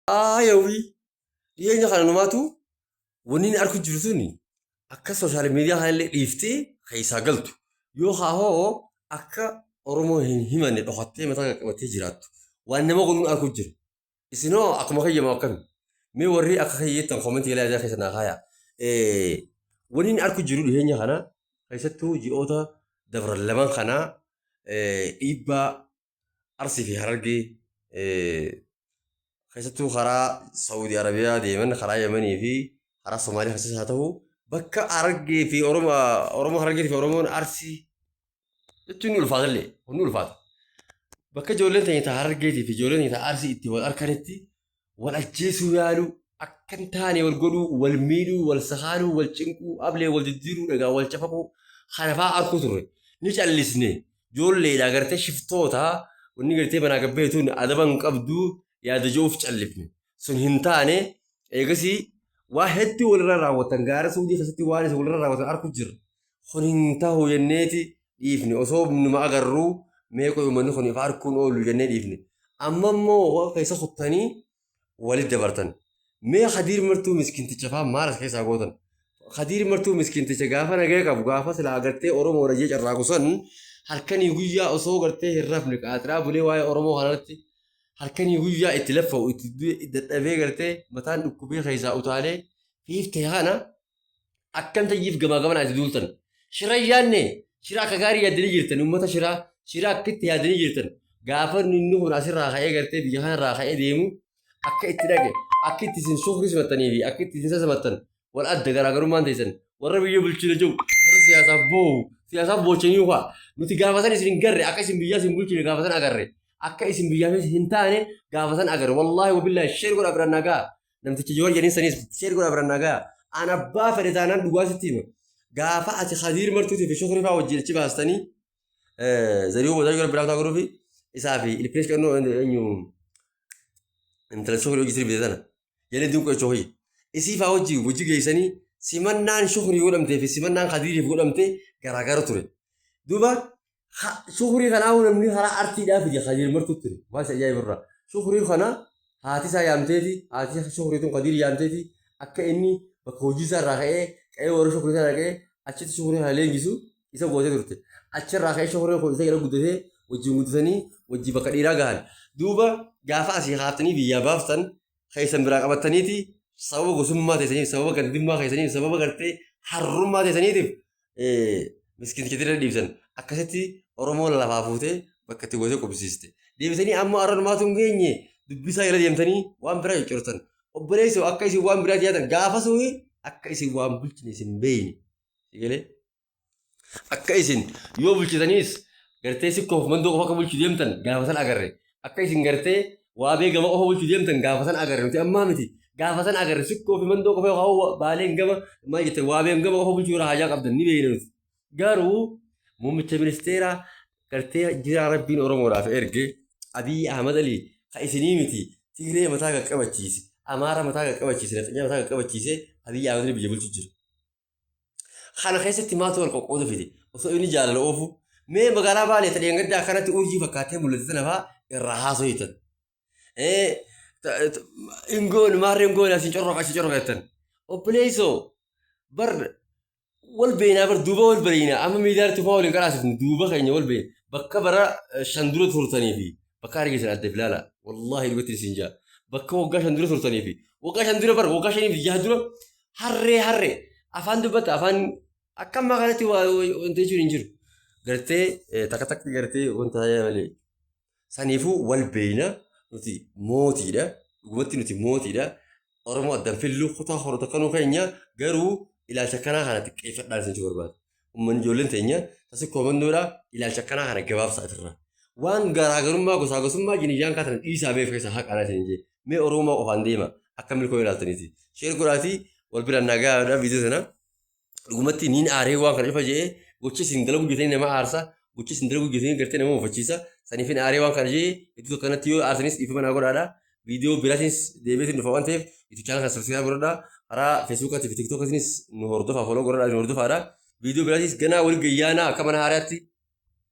Aayawii dhiyeenya kana numaatu wanni inni arku jiru tuni akka sooshaal miidiyaa kanallee dhiiftee keessaa galtu yoo hoo akka Oromoo hin himanne dhokattee mataa qaqqabattee jiraattu waan nama godhuun arku jira. Isinoo akkuma kayyamu akkami? Mee warri akka kayyeettan koomentii ilaa ijaa keessa naa kaayaa. Wanni inni arku jiru dhiyeenya kana keessattuu ji'oota dabran lamaan kanaa dhiibbaa Arsii fi Harargee keessattuu karaa Saawudi Arabiyaa deeman karaa Yemanii fi karaa Somaaliyaa keessas haa ta'u bakka Harargee fi Oromoo Harargee fi Oromoon Arsii jechuun ni ulfaata illee kun ni ulfaata. Bakka ijoolleen teenya ta'a Harargeetii fi ijoolleen teenya ta'a Arsii itti wal arkanitti wal ajjeesuu yaaluu akka hin taane wal godhuu wal miidhuu wal sakaaluu wal cinquu ablee wal diddiiruu dhagaa wal cafaquu kana fa'aa arkuu turre ni callisne ijoolleedha gartee shiftoota wanni gartee manaa gabbeetuun adaba hin qabdu yaada jiruuf callifne sun hin taane eegasii waa hedduu walirra raawwatan gaara suudii keessatti waan isa walirra raawwatan arku jirra kun hin tahu jenneeti dhiifne osoo numa agarruu meeqa uummanni kun ifa arkuun oolu jennee dhiifne amma immoo waan keessa kuttanii walitti dabartan mee Khadiir Martuu miskiinticha faa maal as keessaa gootan Khadiir Martuu miskiinticha gaafa nagaya qabu gaafa silaa agartee Oromoo rajee carraaqu san halkanii guyyaa osoo gartee hin rafne qaaxiraa bulee waa'ee Oromoo kanarratti halkanii guyyaa itti laffa'u itti dadhabee gartee mataan dhukkubee keessaa utaalee fiiftee kana akkam tayyiif gamaa gamana itti duultan. Shira hin yaadne shira akka gaarii yaaddanii jirtan uummata shiraa shira akka itti yaaddanii jirtan gaafa inni kun asirraa ka'ee gartee biyya kanarraa ka'ee deemu akka itti dhaqe akka itti isin shukrii simattanii fi akka itti isin sasimattan wal adda garaagarummaan teessan warra biyya bulchina jiru warra siyaasaaf boo'u siyaasaaf boochanii faa nuti gaafa san isin hin garre akka isin biyyaa isin bulchine gaafa san agarre akka isin biyyaafis hin taane gaafa san agarre wallaahi wabillaahi sheer godhaa biraan nagaa Namticha Jowaar jedhanii saniis sheer godhaa biraan naa ga'a. An abbaa fedhe taanaan dhugaa sitti hima. Gaafa ati Khadiir Martuutii fi Shukrii fa'aa wajjin achi baastanii Zarihuu Bodaa yoo biraa godhuufi isaa fi Ilfinesh Qannoo eenyu intala Shukrii hojii sirbi tana jedhee dinqoo jechuu hojii. Isii fa'aa wajjin hojii geessanii simannaan Shukrii godhamtee fi simannaan Khadiiriif godhamte garaagara ture. Duuba Shukrii kanaa namni karaa artiidhaa fide Khadiir Martuu ture. Waan isa ajaa'ibu irraa. Shukrii kana haati isaa yaamteeti, haati Shukrii tun Khadiir yaamteeti akka inni bakka hojii isaa irraa ka'ee qe'ee warra Shukrii sana dhaqee achitti Shukrii kana leenjisu isa gootee turte. Achirraa ka'ee Shukriin kun isa jala guddatee wajjin guddatanii wajjin bakka dhiiraa gahan. Duuba gaafa asii kaaftanii biyyaa baaftan keessan biraa qabattaniiti sababa gosummaa teessaniif sababa gandummaa keessaniif sababa gartee harrummaa teessaniitiif miskiinticha dirra dhiibsan akkasitti Oromoon lafaa fuutee bakka itti gootee qubsiiste. Deebisanii ammoo har'a numaatu hin geenye dubbisaa jala deemtanii waan biraa coccirtan. Obboleessoo akka isin waan biraa dhiyaatan gaafa suuyi akka isin waan bulchine isin beeyne. Sigalee akka isin yoo bulchitaniis gartee sikkoof mandoo qofa akka bulchu deemtan gaafa san agarre. Akka isin gartee waabee gama qofa bulchu deemtan gaafa san agarre nuti ammaa miti. Gaafa san agarre sikkoo fi mandoo qofa yookaan baaleen gama maal jette waabeen gama qofa bulchuu irraa haajaa qabdan ni beekna nuti. Garuu muummicha ministeeraa gartee jiraa rabbiin Oromoodhaaf erge Abiyyi Ahmad Ali ka isinii miti Tigree mataa qaqqabachiise Amaara mataa qaqqabachiise Nafxanyaa mataa qaqqabachiise Abiyyi Ahmad Ali biyya bulchu jira. Kana keessatti maaltu wal qoqqoodu fide osoo inni jaalala oofu mee magaalaa Baalee ta dheengaddaa akkanatti urjii fakkaatee mul'ate tana fa'aa irraa haasoytan. Ingoon maarreen goon asiin corroqa asiin corroqa jettan. Obboleessoo bar wal beeknaa bar duuba wal beeknaa amma miidiyaa irratti fa'aa waliin qaraasifnu duuba keenya wal beekna bakka bara shan dura turtanii fi bakka argisan adda filaala wallaahi dhugatti isin jaa bakka waggaa shan dura turtanii fi waggaa shan dura bar waggaa shanii fi jaha dura harree harree afaan dubbata afaan akka ammaa kanatti wanta jechuun hin jiru gartee takka takka gartee wanta malee saniifuu wal beeyna nuti mootiidha dhugumatti nuti mootiidha Oromoo addan fillu kutaa horota kanuu keenya garuu ilaalcha kanaa kana xiqqeeffadhaan isin barbaada. Uummanni ijoolleen teenya tasi koomandoodha ilaalcha kanaa kana gabaabsaa asirraa. Waan garaagarummaa gosaa gosummaa jiniyyaan kaatan dhiisaa beeku keessa haqaanaa isin jee. Mee Oromoo qofaan deema akka milkoo ilaaltaniiti. Sheer godhaatii wal biraan nagaadha viidiyoo sana. Dhugumatti niin aaree waan kana ifa jee gochi isin dalagu jettanii nama aarsa gochi isin dalagu jettanii gartee nama mufachiisa saniifin aaree waan kana jee iddoo kanatti yoo aarsanis dhiifama naa godhaadha. Viidiyoo biraatis deebiitiin dhufa waan ta'eef YouTube channel kana subscribe godhadhaa. Karaa Facebookaatii fi TikTokaatiinis nu hordofaa follow godhadhaa nu hordofaadha. Viidiyoo biraatis ganaa wal gayyaanaa akka mana haaraatti.